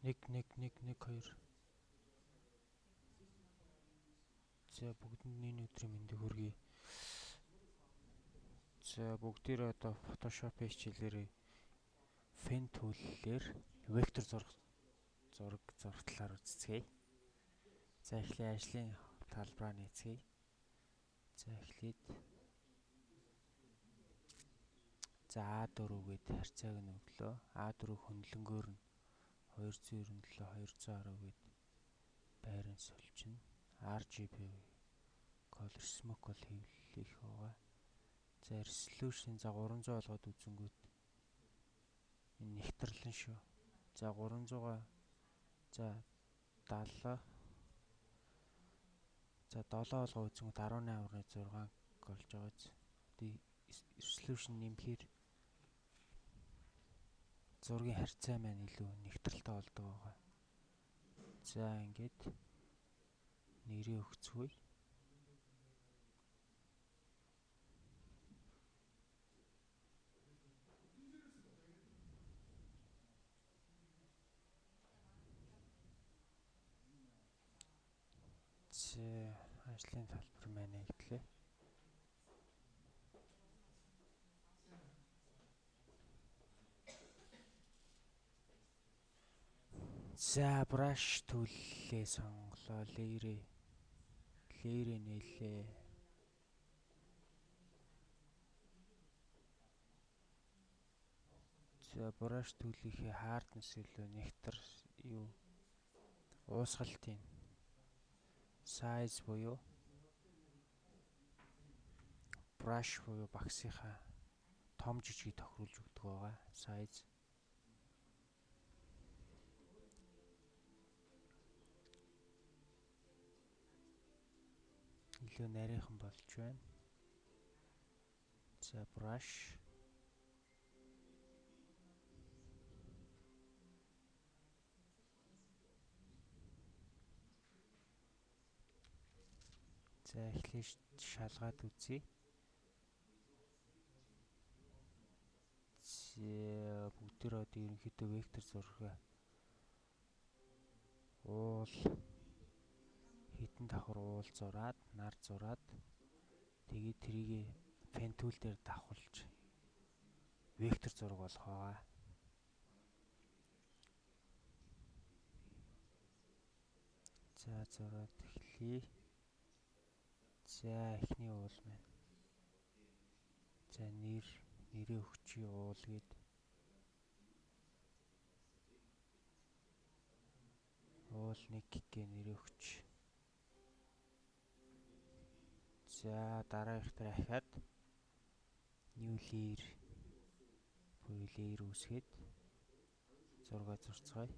1 1 1 1 2. За бүгдэнд энэ өдрийн мэндийг хүргэе. За бүгдээрээ одоо Photoshop-ийн хичээлээр pen tool-ээр вектор зураг зурах талаар үзцгээе. За эхлээд ажлын талбараа нээцгээе. За эхлээд за A4 гээд харьцааг нь өглөө. A4 хөндлөнгөөр нь 297 210 гээд байран сольчихно. RGB color smoke бол хэвлэх байгаа. За resolution за 300 болгоод үзэнгүүт энэ нэгтрлэн шүү. За 300-а за 70 за 7 болгоо үзэнгүүт 18.6 болж байгаа биз. Resolution нэмэхээр зургийн харьцаа маань илүү нэгтрэлтэй болдог байгаа. За ингээд нэрээ өгцгөөе. За ажлын талбар маань нэгдлээ. За brush tool-ээ сонголоо, layer-ээ нээлээ. За brush tool-ийнхээ hardness илүү нэгтэр юу уусгалтын size буюу brush буюу багсынхаа том жижигийг тохируулж өгдөг байгаа. Size илүү нарийнхан болж байна. За brush за эхлээд шалгаад үзье. За бүгдээр одоо ерөнхийдөө вектор зургаа уул хитэн давхар уул зураад, нар зураад тэгээд тэрийг pen tool дээр давхуулж вектор зураг болох байгаа. За зураад эхлэе. За эхний уул маань. За нэрээ өгчий уул гээд уул 1 гэ нэрээ өгч. За дараагийнх дээр ахиад new layer буюу layer үүсгээд зураг зурцгаая.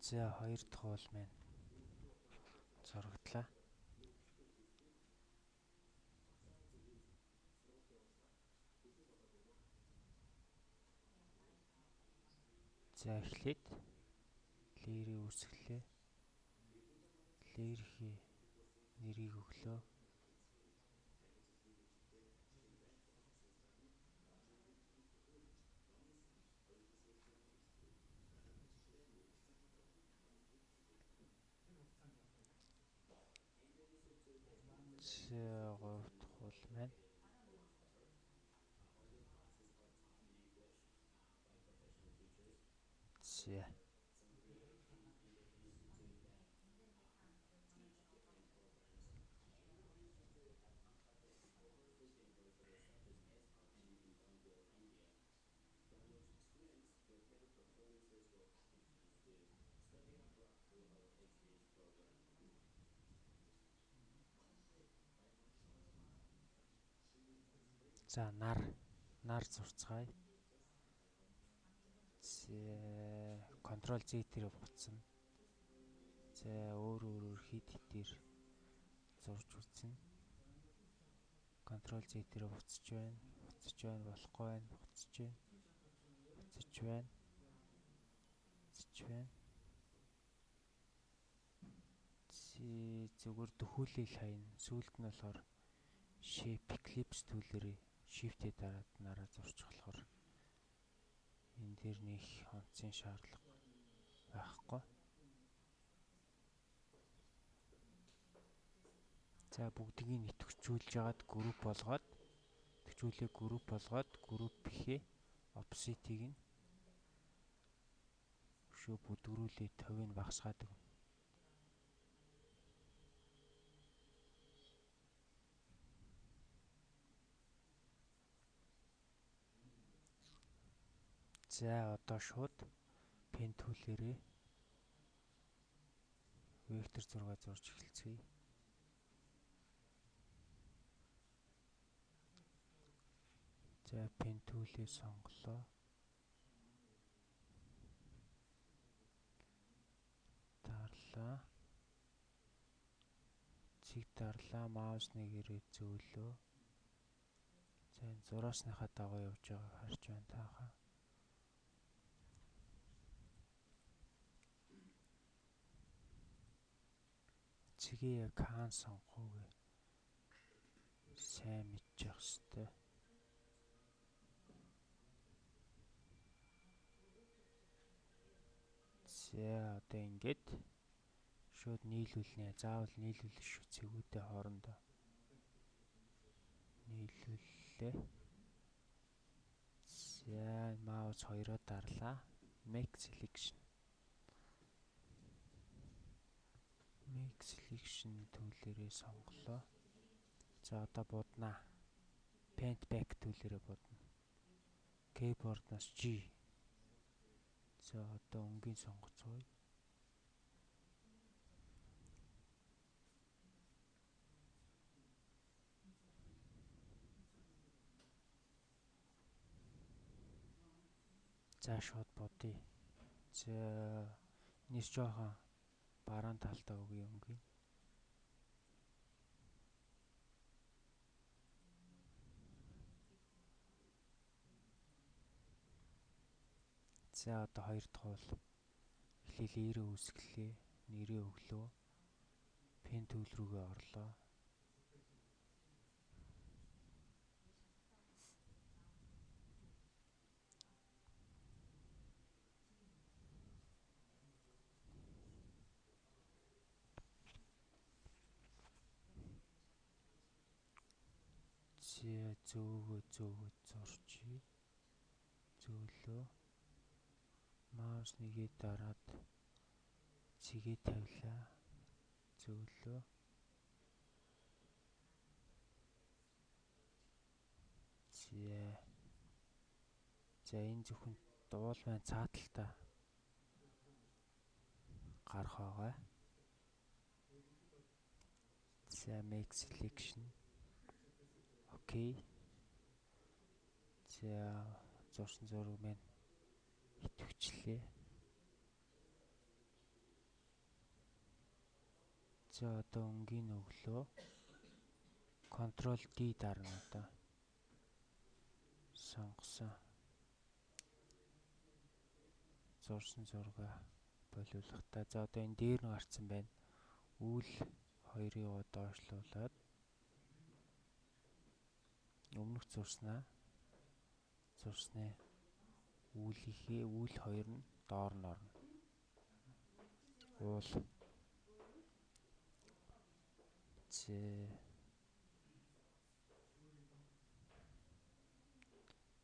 За хоёр дахь уул маань зурагдлаа. За эхлээд layer-ийг үүсгэлээ. Layer-ийн нэрийг өглөө. За гурав дахь уул маань. За. За нар зурцгаая. Ctrl Z дээр буцна. За өөр хит хитээр зурж үзнэ. Ctrl Z дээр буцаж байна. Буцаж байна, болохгүй байна, буцаж байна. Буцаж байна. Буцаж байна. Зүгээр дөхүүлэл хайна. Сүүлд нь болохоор Shape Ellipse tool-ээрээ Shift-ээ дараад нараа зурчих болохоор энэ дээр нэг онцын шаардлага байхгүй. За бүгдийг идэвхжүүлж яагаад групп болгоод идэвхжүүлээ групп болгоод групп-ийнхээ opacity-г нь өшөө бүдгэрүүлээ 50-ыг багасгаад өгнө. За одоо шууд pen tool-ээрээ вектор зураг зурж эхэлцгээе. За pen tool-ийг сонголоо. Дарлаа. Цэг дарлаа. Маус нэгээрээ зөөлөө. За энэ зураасныхаа дагуу явж байгааг харж байна таахаа. Цэгээ яг хаан сонгох уу гэ сайн мэдчих хэвээр. За одоо ингээд шууд нийлүүлнэ. Заавал нийлүүлэх шүү цэгүүдээ хоорондоо. Нийлүүллээ. За маус хоёроо дарлаа. Make selection. Make selection tool-ээрээ сонголоо. За одоо буднаа. Paint back tool-ээрээ будна. Keyboard-наас G. За одоо өнгийн сонгоцгоё. За шууд будъя. За энэс жоохон баруун талдаа өгье өнгийн. За одоо хоёр дахь уул эхлэе лээрээ үүсгэлээ, нэрээ өглөө. Pen tool рүүгээ орлоо. За зөөгөө зөөгөө зурчий. Зөөлөө. Маус нэгээ дараад цэгээ тавилаа. Зөөлөө. За. За энэ зөвхөн дуул маань цааталтаа гарах байгаа. За make selection. Окей. За зурсан зураг маань идэвхжлээ. За одоо өнгийн өглөө. Ctrl D дарна одоо. Сонгосон. Зурсан зургаа болиулах та. За одоо энэ дээр нь гарцсан байна. Үйл хоёрыг доошлуулад өмнөх зурснаа зурсны үүлийнхээ үйл хоёр нь доор нь орно. Уул. За.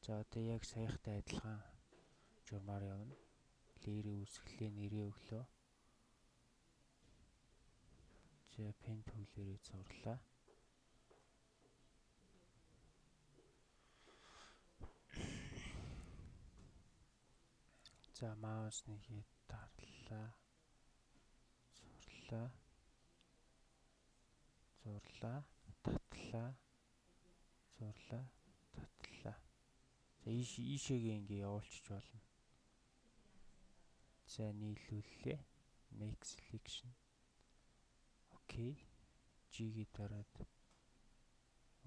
За одоо яг саяхтай адилхан журмаар явна. Лээрээ үүсгэлээ, нэрээ өглөө. За pen tool-ээрээ зурлаа. За маус нэгээ дарлаа. Зурлаа. Зурлаа, татлаа. Зурлаа, татлаа. За ийшээгээ ингээ явуулчих болно. За нийлүүллээ. Make selection. Окей. G-гээ дараад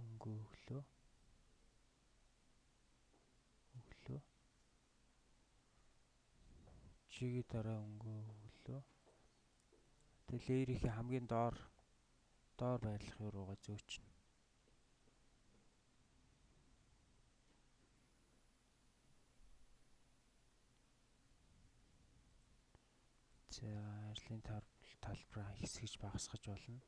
өнгө өглөө. Өглөө. G-гээ дараа өнгө өглөө. Тэгээ леерийнхээ хамгийн доор байрлах юу руугаа зөөчнө. За ажлын талбараа хэсгэж багасгаж болно.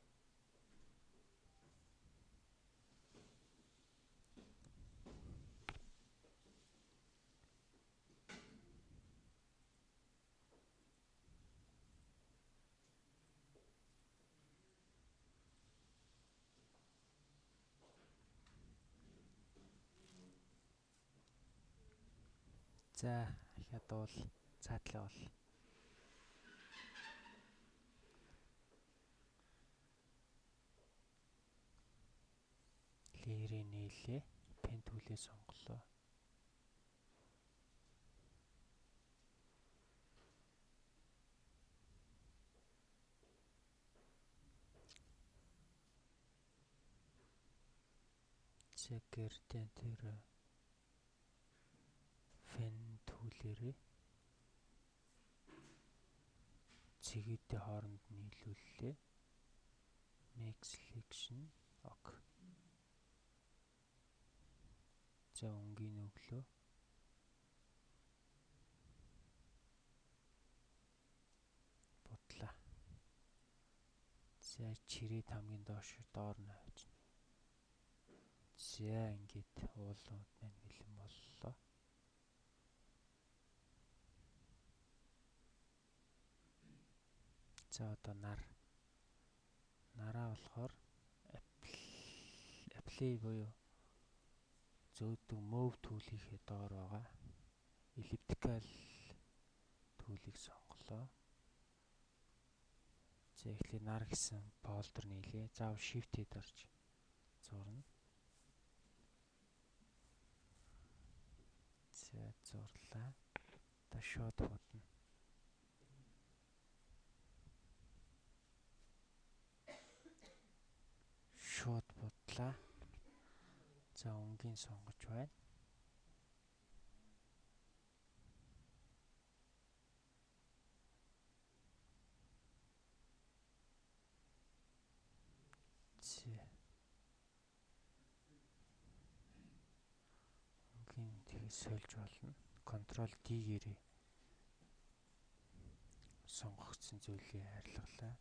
За хядуул цаатлаа бол. Layer-ийг нээлээ. Pen tool-ээ сонголоо. За gradient-ээр pen tool-ээрээ цэгүүдээ хооронд нийлүүллээ. Make selection. Ok. За өнгийн өглөө. Будлаа. За чирээд хамгийн доош доор нь авчна. За ингээд уулууд маань бэлэн боллоо. За одоо нар. Нараа болохоор apply буюу зөөдөг move tool-ийнхээ доор байгаа elliptical tool-ийг сонголоо. За эхлээд нар гэсэн folder нийлээ. Заавал shift-ийг дарж зурна. За зурлаа. Одоо шууд будна. Шууд будлаа. За өнгийн сонгож байна. Өнгийн тэгээ сольж болно. Ctrl D-гээрээ сонгогдсон зүйлийг арилгалаа.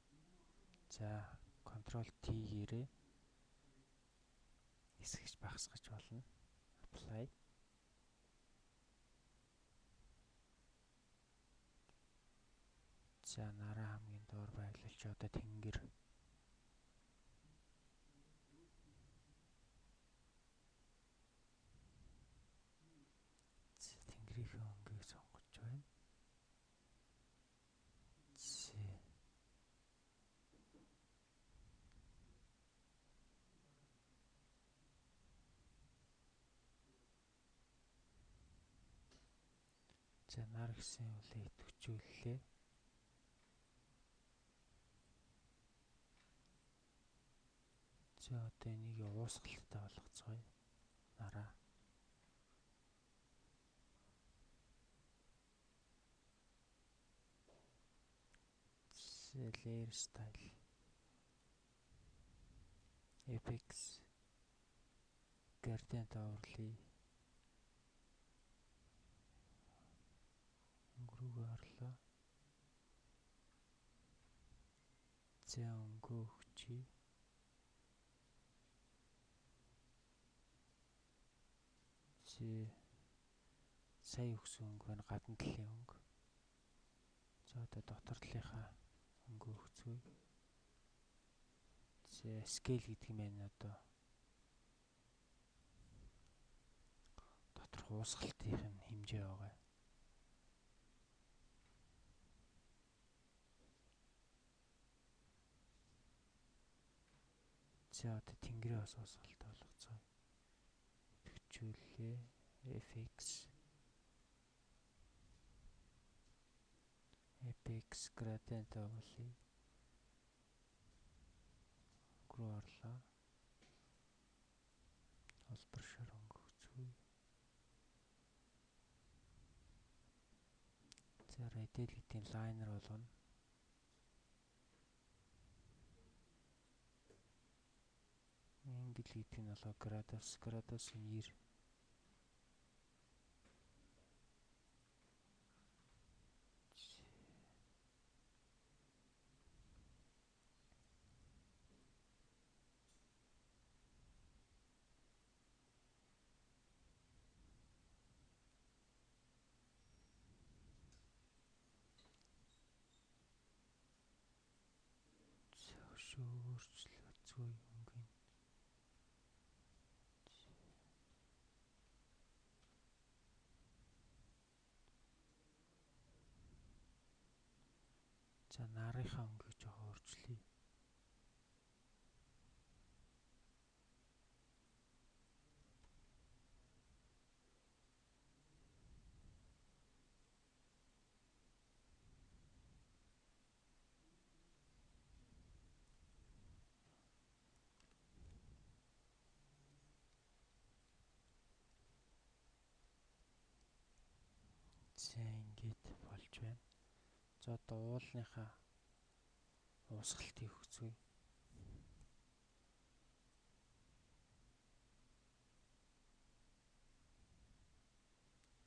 За Ctrl T-гээрээ хэсгэж багасгаж болно. Apply. За нараа хамгийн доор байрлуулж одоо тэнгэр. Тэнгэрийнхээ өнгийг сонгож байна. За нар гэсэн үлээ идэвхжүүллээ. За одоо энийг уусгалттай болгоцгоё. Нараа. Layer style. Apex gradient overlay. Өнгөрөөгөө орлоо. За өнгөө өгчий. За сая өгсөн өнгө байна, гадна талын өнгө. За одоо дотор талынхаа өнгөө өгцгөөе. За scale гэдэг юм байна одоо. Доторх уусгалтын хэмжээ байгаа. За одоо тэнгэрийн бас уусгалтай болгоцгоё. Идэвхжүүллээ. FX Apex gradient overlay руу орлоо. Улбар шар өнгө өгцгөөе. За radial гэдгийн liner болгоно. Angle гэдэг нь болоо градус, градус нь 90. Өөрчлөлтгүй өнгөний. За нарынхаа өнгийг жоохон өөрчлөе. За ингээд болж байна. За одоо уулныхаа уусгалтыг өгцгөөе.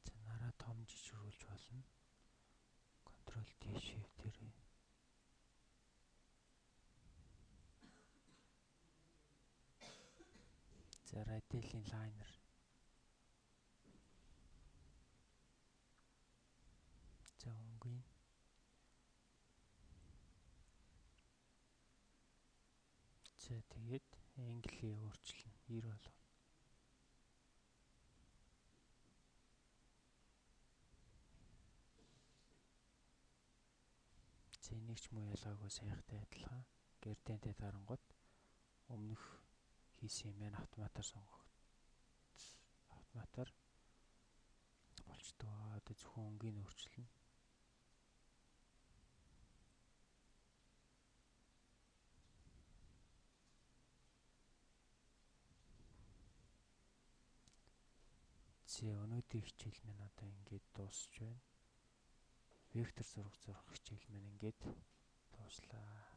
За нараа том жижигрүүлж болно. Ctrl D Shift дээрээ. За radial liner. За өнгөний. За тэгээд angle-ийг өөрчилнө. 90 болгоно. За энийг ч муу ялгаагүй саяхтай адилхан. Градиентэй дарангууд өмнөх хийсэн юм маань автоматар сонгогд. Автоматар болчдөг. Одоо зөвхөн өнгийг өөрчилнө. За өнөөдрийн хичээл маань одоо ингээд дуусч байна. Вектор зураг зурах хичээл маань ингээд дууслаа.